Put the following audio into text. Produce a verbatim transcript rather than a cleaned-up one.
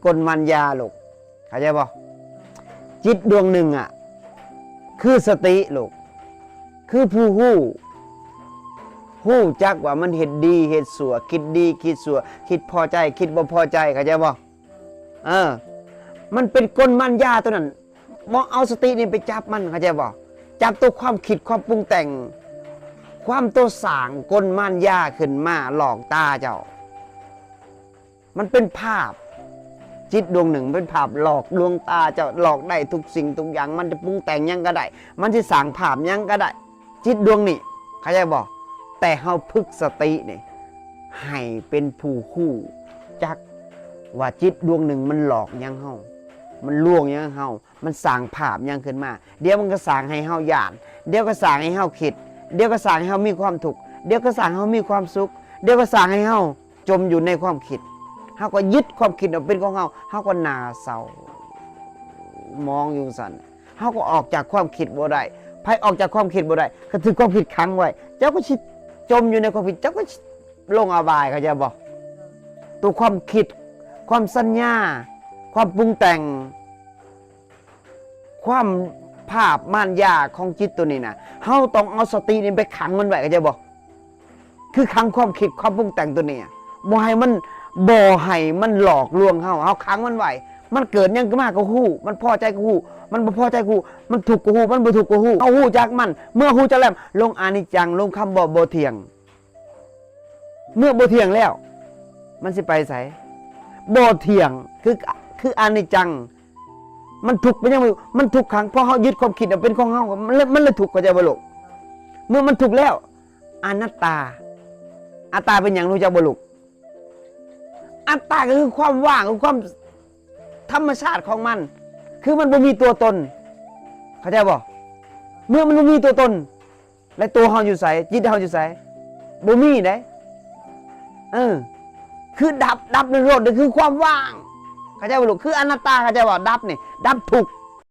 กลมารยาลูก เข้าใจบ่? จิตดวงหนึ่งอะ คือสติลูก คือผู้ฮู้ ฮู้จักว่ามันเฮ็ดดีเฮ็ดชั่ว คิดดีคิดชั่ว คิดพอใจคิดบ่พอใจ เข้าใจบ่? เออ มันเป็นกลมารยาตัวนั้น บ่เอาสตินี่ไปจับมัน เข้าใจบ่? จับตัวความคิดความปรุงแต่ง ความตัวสร้างกลมารยาขึ้นมาหลอกตาเจ้า มันเป็นภาพ จิตดวงหนึ่งเป็นภาพหลอกลวงตาเจ้า หลอกได้ทุกสิ่งทุกอย่าง มันจะปรุงแต่งหยังก็ได้ มันจะสร้างภาพหยังก็ได้ จิตดวงนี้ เข้าใจบ่? แต่เฮาฝึกสตินี่ ให้เป็นผู้ฮู้จักว่าจิตดวงหนึ่งมันหลอกหยังเฮา มันลวงหยังเฮา มันสร้างภาพหยังขึ้นมา เดี๋ยวมันก็สร้างให้เฮาย้าน เดี๋ยวก็สร้างให้เฮาคิด เดี๋ยวก็สร้างให้เฮามีความทุกข์ เดี๋ยวก็สร้างให้เฮามีความสุข เดี๋ยวก็สร้างให้เฮาจมอยู่ในความคิด เฮาก็ยึดความคิดเอาเป็นของเฮา เฮาก็หน้าเศร้า มองอยู่ซั่น เฮาก็ออกจากความคิดบ่ได้ ไผออกจากความคิดบ่ได้ ก็ถือความคิดขังไว้ เจ้าก็สิจมอยู่ในความคิด เจ้าก็สิลงอบาย เข้าใจบ่? ตัวความคิด ความสัญญา ความปรุงแต่ง ความภาพมารยาของจิตตัวนี้นะ เฮาต้องเอาสตินี่ไปขังมันไว้ เข้าใจบ่? คือขังความคิดความปรุงแต่งตัวนี้อะ บ่ให้มัน บ่ให้มันหลอกลวงเฮา เฮาขังมันไว้ มันเกิดหยังขึ้นมาก็ฮู้ มันพอใจก็ฮู้ มันบ่พอใจก็ฮู้ มันทุกข์ก็ฮู้ มันบ่ทุกข์ก็ฮู้ เฮาฮู้จักมัน เมื่อฮู้จักแล้ว ลงอนิจจัง ลงคำว่าบ่เที่ยง เมื่อบ่เที่ยงแล้ว มันสิไปไส? บ่เที่ยง คือ คืออนิจจัง มันทุกข์เป็นหยังบ่ มันทุกขัง เพราะเฮายึดความคิดเอาเป็นของเฮา มันเลย มันเลยทุกข์ เข้าใจบ่ลูก? เมื่อมันทุกข์แล้ว อนัตตา อัตตาเป็นหยัง รู้จักบ่ลูก? อัตตาก็คือความว่าง คือความธรรมชาติของมัน คือมันบ่มีตัวตน เข้าใจบ่? เมื่อมันบ่มีตัวตน และตัวเฮาอยู่ไส จิตเฮาอยู่ไส บ่มีเด้ เออ คือดับ ดับนิโรธนี่คือความว่าง เข้าใจบ่ลูก? คืออนัตตา เข้าใจบ่? ดับนี่ ดับทุกข์